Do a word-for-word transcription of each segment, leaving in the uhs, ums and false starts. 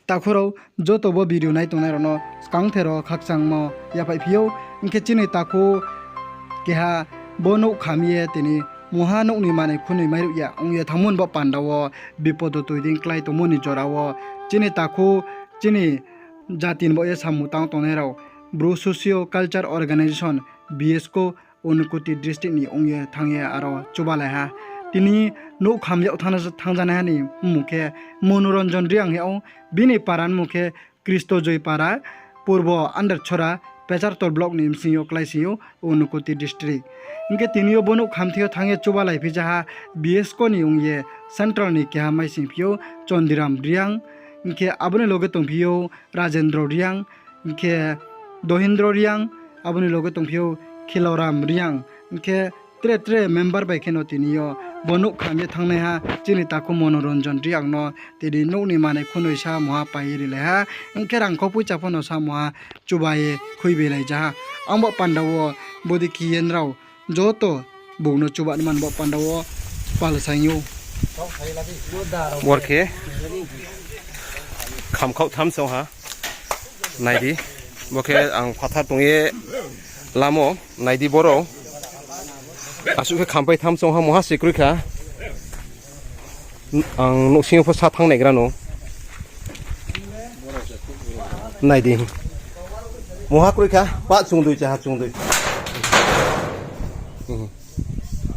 Takhu rao, joto bo video nai tongnai rao no skangther wo khakchangmo yaphaih phi ou. Hing khe chini takhu keha bo nouh kham ye tini mungha nouh ni manoi khunoi mairuh ya ong ye thanngmo ni baoh panda wo bipodo toi dei klái tongmo ni jora wo chini takhu, chini jati ni baoh ye samung tang tongnai rao Bru Socio Culture Organization, BSCO, Unakoti district ni ong ye thanng ye aro chubalai ha. Tini nouh kham yag thanngjanaiha ni mmung khe Monoranjan Reang hing ou. Bini para ni mmung khe Kristo Joy para, Purbo Andarchora, Pechartor block ni bsing yo kláising ou, Unakoti district. Hing khe tini yo bo nouh kham thing yo thanng ye chubalai phi ja ha, BSCO ni ong ye central ni keha maising phi ou Chondiram Reang, hing khe abo ni loge tongphi ou Rajendra Reang, hing khe Dohindra Reang, abo ni loge tongphi ou Khiloram Reang, hing khe tre tre member bai khe no tini yo bo nouh kham ye thanngnaiha chini takhu Monoranjan Reang no tini nouh ni manoi khunoi sa mungha pai ye rilai ha, hing khe rangkho poicha pho no sa mungha chuba ye khuibilai ja ha. Ang bo panda wo bodei khe ye nrao joto bung no chuba ni man bo panda wo pal saing ou. Bor khe khamkhaoh tham song ha. Nai di. Bo khe ang phathar tong ye lamo. Nai di boro. Asuh khe khampai tham song ha, mungha se kroi kha. Ang nouhsing yo pho sa thanng naigra no. Nai di. Mungha kroi kha, pah chungdui, chaha chungdui.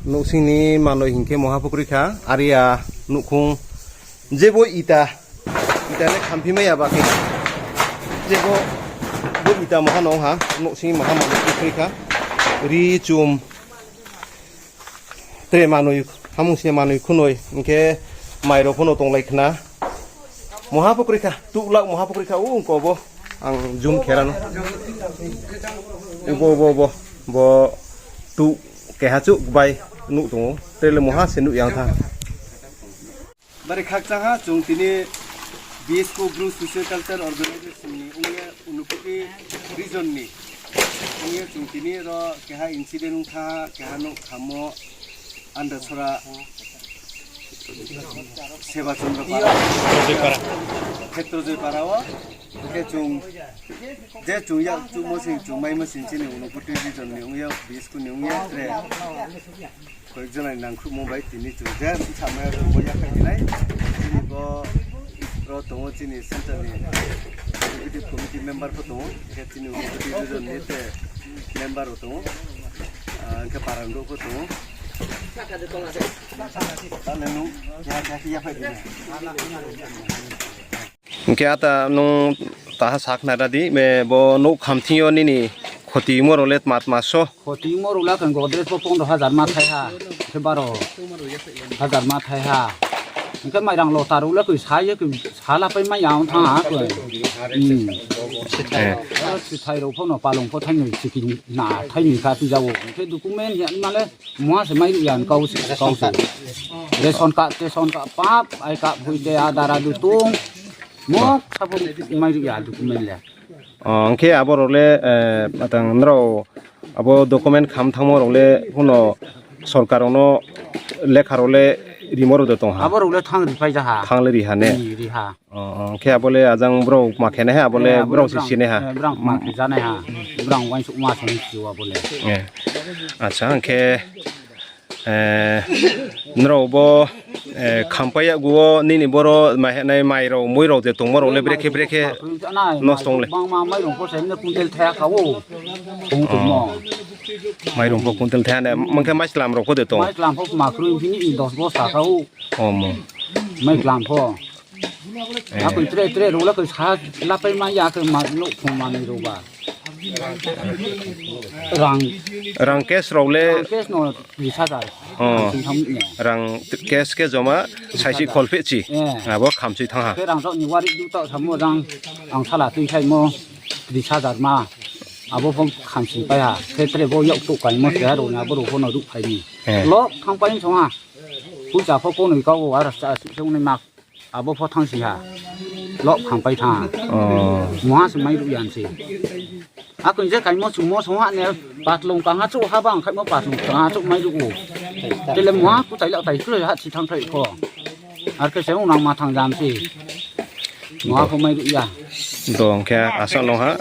Nouhsing ni manoi hing khe mungha pho kroi kha, are ya nouhkhong jebo ita, ita le khamphi mai ya ba khe. Jebo bo ita mungha no ha, nouhsing mungha manoi pho kroi kha. Ri chum. Tre manoi, hamung sini manoi khunoi, hing khe mai rao pho no tonglai khna. Mungha pho kroi kha, tuh lak mungha pho kroi kha, ungko bo, ang zoom khe ra no. Ubo, bo, bo, bo, tuh keha chuh bai nuh tong ou, tre le mungha se nuh yang tha. Bari khakchang ha, chung tini BSCO Bru Socio Culture Organization ni ong ye Unakoti region ni ong ye chung tini ro keha incident ong tha, keha nouh khamo Andarchora Seba Chandra para, Khetrojoy para wo, hing khe chung, je chung yak chuhmo sing, chung maimo sing chini Unakoti region ni ong ye, BSCO ni ong ye, tre koyek jona ni nangkhruhmo bai tini chung je bsa mai ro bo yakhai hinai. Chini bo ro tong ou chini central ni executive committee member pho tong ou, hing khe chini Unakoti region ni tre member rao tong ou, hing khe para ni rao pho tong ou. Tale nung keha keha khe yaphai di na. Hing khe ata nung taha sakhnari di, bo nouh kham thing yo nini khotimo rao le tma tma so? Khotimo rao le khe Godrej pho pondro hajar ma thai ha, khe baro hajar ma thai ha. Hing khe mairang lota rao le khe sa ye khe sala pai mai ya ong thanng ha khe. Sithai rao pho no palong pho thainoi chikina thainoi kha tuja ou. Hing khe document ya ma le mungha se mairuh ya kau se, kau se. Ration card, ration card, pap, I card, phoite, Aadhaar, adu tong. Mo sabo mairuh ya document le. Hing khe abo rao le, atang nrao abo document kham thanngmo rao le phuno sorkar rao no lekha rao le rimo rao de tong ha? Abo rao le thanng ripai ja ha. Thanng le ri ha ne? Ri ha. Hing khe abo le ajang brao kma khenai ha, abo le brao se sinai ha. Brao kma khe janai ha. Brao uaingsouhma se hing si ou abo le. Acha, hing khe nrao bo khampai yakgu wo nini boro mai, mai rao, moi rao je tongmo rao le brekhe brekhe nosto ong le? Bangma mairong pho se ne kuntel thaiha kha ou. Mairong pho kuntel thaiha ne, mang khe maislam rao pho de tong? Maislam pho kma kroi bini dos bosta kha ou. Maislam pho. Akoi tre tre rao le khe sa lapai mai ya khe ma nouhkhong manoi rao ba. Rang cash rao le? Rang cash no tris hajar. Rang cash khe joma saisi kholphehchi. Abo khamsoi thanng ha. Khe rang rao ni wari du taoh samo rang ang sala tuikhlaimo tris hajar ma. Abo pho khamsi pai ha. Khe tre bo yak touh kaimo se ha rao ni abo rao pho no ruhphai ni. Lok thanngpai song ha. Poicha pho konoi kau wo aro cha si se ongnai ma. Abo pho thanngsi ha. Lok phangpai thanng ha. Mungha se mairuh ya se. Akoi je kaimo chungmo song ha ne, patlong kangha chouh ha bang khaimo patlong kangha chouh mairuh ou. Tele mungha kutai lak tai kroi ha si thanngphai pho. Ar khe se ongnang ma thanng jam se. Maha pho mai ruh ya. Dong khe asa long ha.